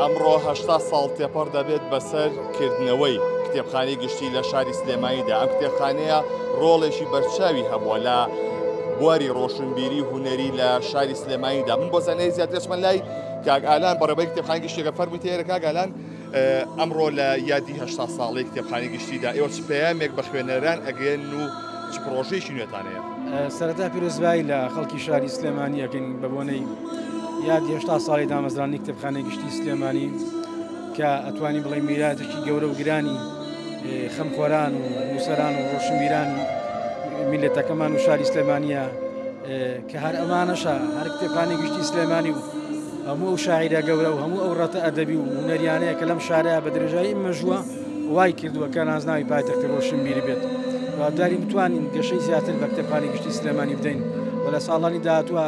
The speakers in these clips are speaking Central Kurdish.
ئەمڕۆ 80 ساڵ تێپەڕ دەبێت بەسەر کردنەوەی کتێبخانەی گشتی لە شاری سلێمانیدا. ئەم کتێبخانەیە ڕۆڵێکی بەرچاوی هەبووە لە بواری ڕۆشنبیری هونەری لە شاری سلێمانیدا. من بۆ زانیاری زیاتر ئەچمە لای کاک ئالان، بەڕێوەبەری کتێبخانەی گشتیەکە. فەرمووی تێرە کاک ئالان، ئەمڕۆ لە یادی 80 ساڵەی کتێبخانەی گشتیدا ئێوە چ پەیامێک بە خوێنەران ئەگەیەنن و چ پرۆژەیەکی نوێتان هەیە؟ سەرەتا پیرۆزبایی لە خەڵکی شاری سلێمانی ئەکەین بە بۆنەی یادی 80 ساڵی دامەزرانی کتێبخانەی گشتی سلێمانی کە ئەتوانین بڵێ میراتێکی گەورە و گرانی خەمخۆران و نووسەران و ڕۆشنبیران میللەتەکەمان و شاری سلێمانیە، کە هەر ئەمانەشە هەر کتێبخانەی گشتی سلێمانی و هەموو ئەو شاعیرە گەورە و هەموو ئەو ڕەتە ئەدەبی و هونەریانەیە کە لەم شارەیە بە درێژایی مێژووە وای کردووە کە نازناوی پایتەختی ڕۆشنبیری بێت. هیوادارین بتوانین گەشەی زیاتر بە کتێبخانەی گشتی سلێمانی بدەین و لە ساڵانی داهاتووە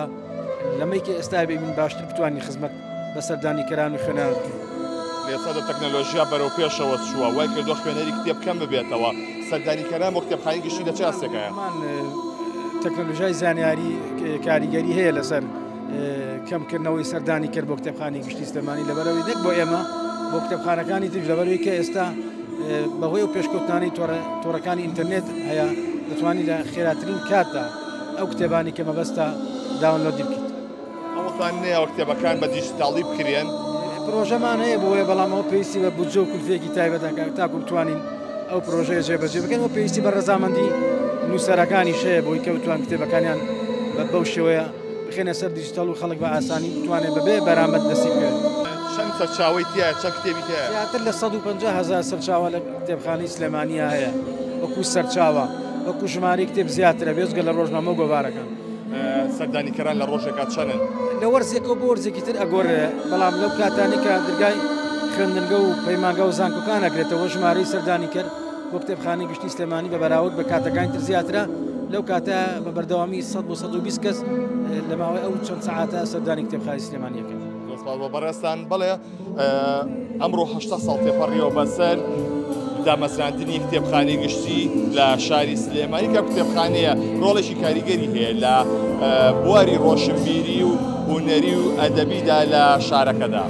لەمەی کە ئێستا ببین باشتر بتوانین خزمەت بە سەردانیکەران و خوێنەران بکەین. لێستا تەکنەلۆژیا بەرەو پێشەوە چووە، وای کردووە خوێنەری کتێب کەم ببێتەوە. سەردانیکەران بۆ کتێبخانەی گشتی لە چ ئاستێکایە؟ تەکنەلۆژیای زانیاری کاریگەری هەیە لەسەر کەمکردنەوەی سەردانی کرد بۆ کتێبخانەی گشتی سلێمانی، لەبەرەوەی نەک بۆ ئێمە، بۆ کتێبخانەکانی تریش، لەبەرەوەی کە ئێستا بەهۆی ئەو پێشکەوتنانەی تۆڕەکانی ئینتەرنێت هەیە دەتوانانی لە خێراترین کاتدا ئەو کتێبانی کە مەبەستە download ی بکەیت. ئەوەتان نەیەوە کتێبەکان بە دیجیتاڵی بکرێن؟ پرۆژەمان هەیە بۆیە، بەڵام ئەوە پێویستی بە بودجە و کولفەیەکی تایبەتە تاکو بتوانین ئەو پرۆژەیە جێبەجێ بکەین و پێویستی بە ڕەزامەندی نووسەرەکانیش هەیە بۆی کە بتوان کتێبەکانیان بەو شێوەیە بخێنە سەر دیجیتاڵ و خەڵک بە ئاسانی بتوانێت بەبێ بەرامبەر دەستی بکەوێت. چەند سەرچاوەی تایە؟ چەند کتێبی تایە؟ زیاتر لە 150 هەزار سەرچاوە لە کتێبخانەی سلێمانیە هەیە وەکو سەرچاوە، وەکو ژمارەی کتێب زیاترە بێجگە لە ڕۆژنامە و گۆڤارەکان. سەردانیکەران لە ڕۆژێکا چەنن؟ لە وەرزێکەوە بۆ وەرزێکی تر ئەگۆڕێ، بەڵام لەو کاتانەی کە دەرگای خوێندنگە و پەیمانگا و زانکۆکان ئەگرێتەوە ژمارەی سەردانیکەر بۆ کتێبخانەی گشتی سلێمانی بە بەراورد بە کاتەکانی تر زیاترە. لەو کاتە بە بەردەوامی 100 بۆ 120 کەس لە ماوەی ئەو چەند سەعاتە سەردانی کتێبخانەی سلێمانیەکەن. زۆر سپاس بۆ بەڕێزتان. بەڵێ، ئەمڕۆ 80 ساڵ تێپەڕیەوە بەسەر دامەزراندنی کتێبخانەی گشتی لە شاری سلێمانی کە کتێبخانەیە ڕۆڵێکی کاریگەری هەیە لە بواری ڕۆشنبیری و هونەری و ئەدەبیدا لە شارەکەدا.